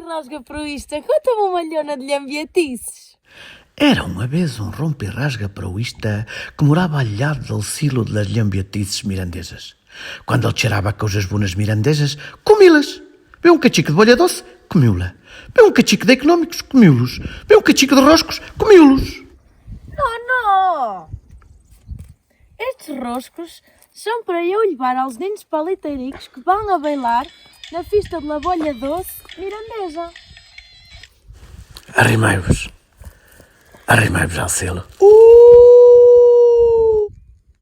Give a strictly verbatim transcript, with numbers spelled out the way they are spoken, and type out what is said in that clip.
Rasga-proista, conta-me uma lhona de lhambiatices. Era uma vez um rompe-rasga-proista que morava al llarg del silo de les llambiatices mirandeses. Quan el xerava coses bones mirandeses, comí-les. Ve un cachic de bolladors, comiu-la. Ve un cachic d'econòmics, comiu-los. Ve un cachic de roscos, comiu-los. No, no! Estes roscos são para eu levar aos nenos paleitarics que vão a bailar na festa de la bolladors mirandesa. Arrimai-vos. Arrimai-vos al silo. Uh!